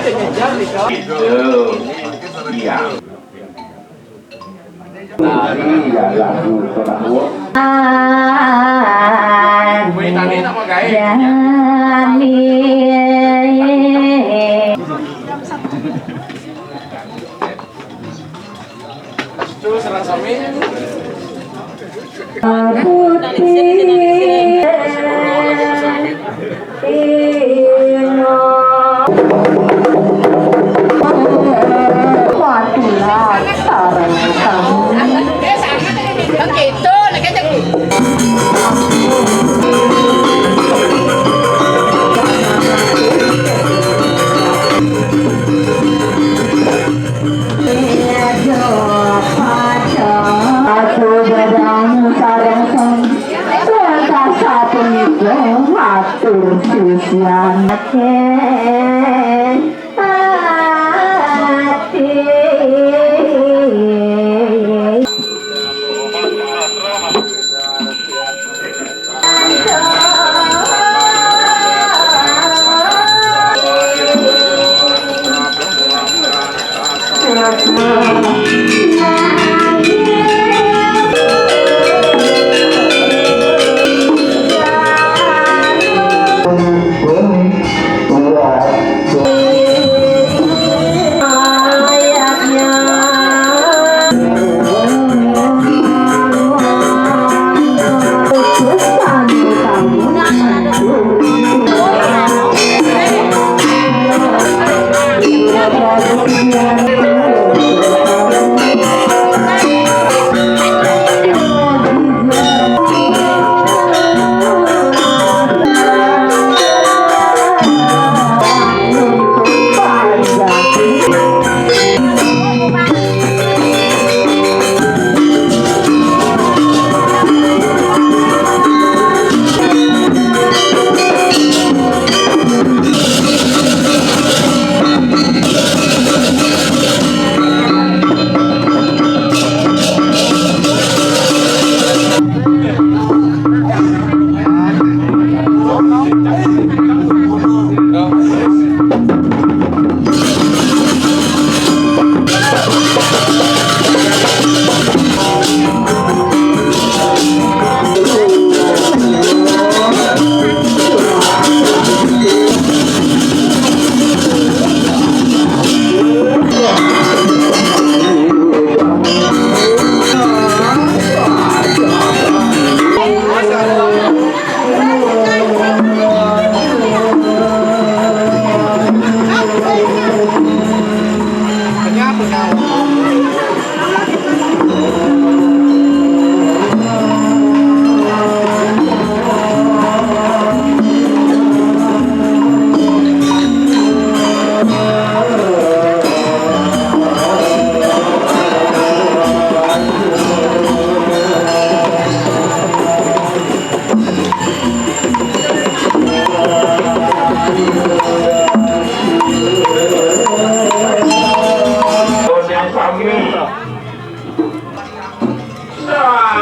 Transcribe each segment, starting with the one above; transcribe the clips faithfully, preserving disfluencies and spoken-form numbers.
Itu. Iya. Nah, ini ya lagu Sodawo. Kuih tadi nama gaé. Terus serang sami. Patulah sareng sami. Begitu, nek kecek. Aku dadang sareng sami. Lantas sapunika matur sisian.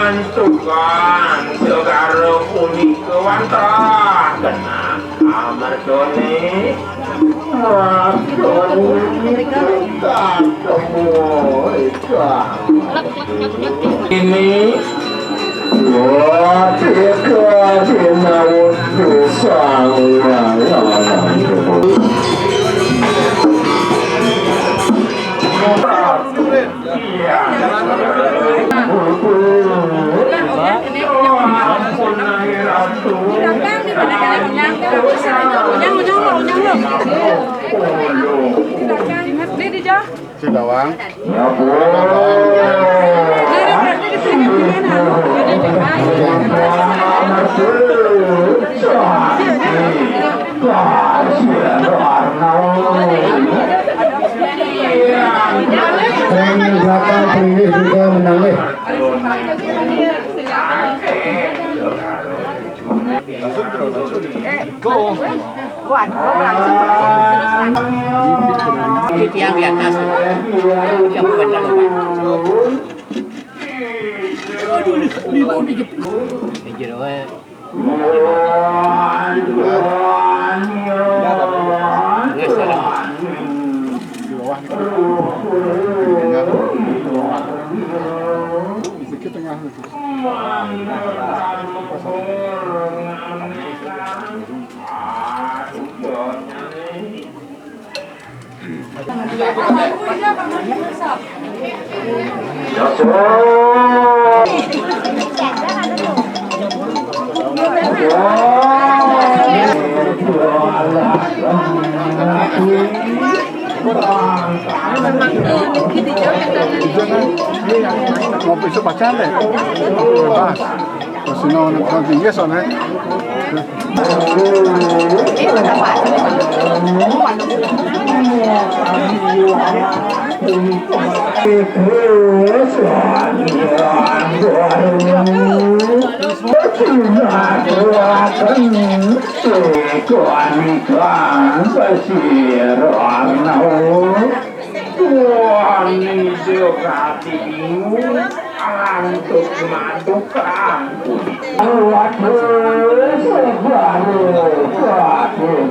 Santukan segara punika wantah kena amargane. Amargane ketemu. Ini wah, tiga sinau pisang. Ini di Jang. Sing bawang. Yang bakal pilih juga menang nih. Itu yang di atas. Yang bukan dalam, Pak. Di jero, eh. Nggak salah. Mau besok pacaran deh. Pas. Terus ini orang tinggi soalnya. Wani sira kati bingung, antuk mantuk kangkung. Waduh, waduh, waduh.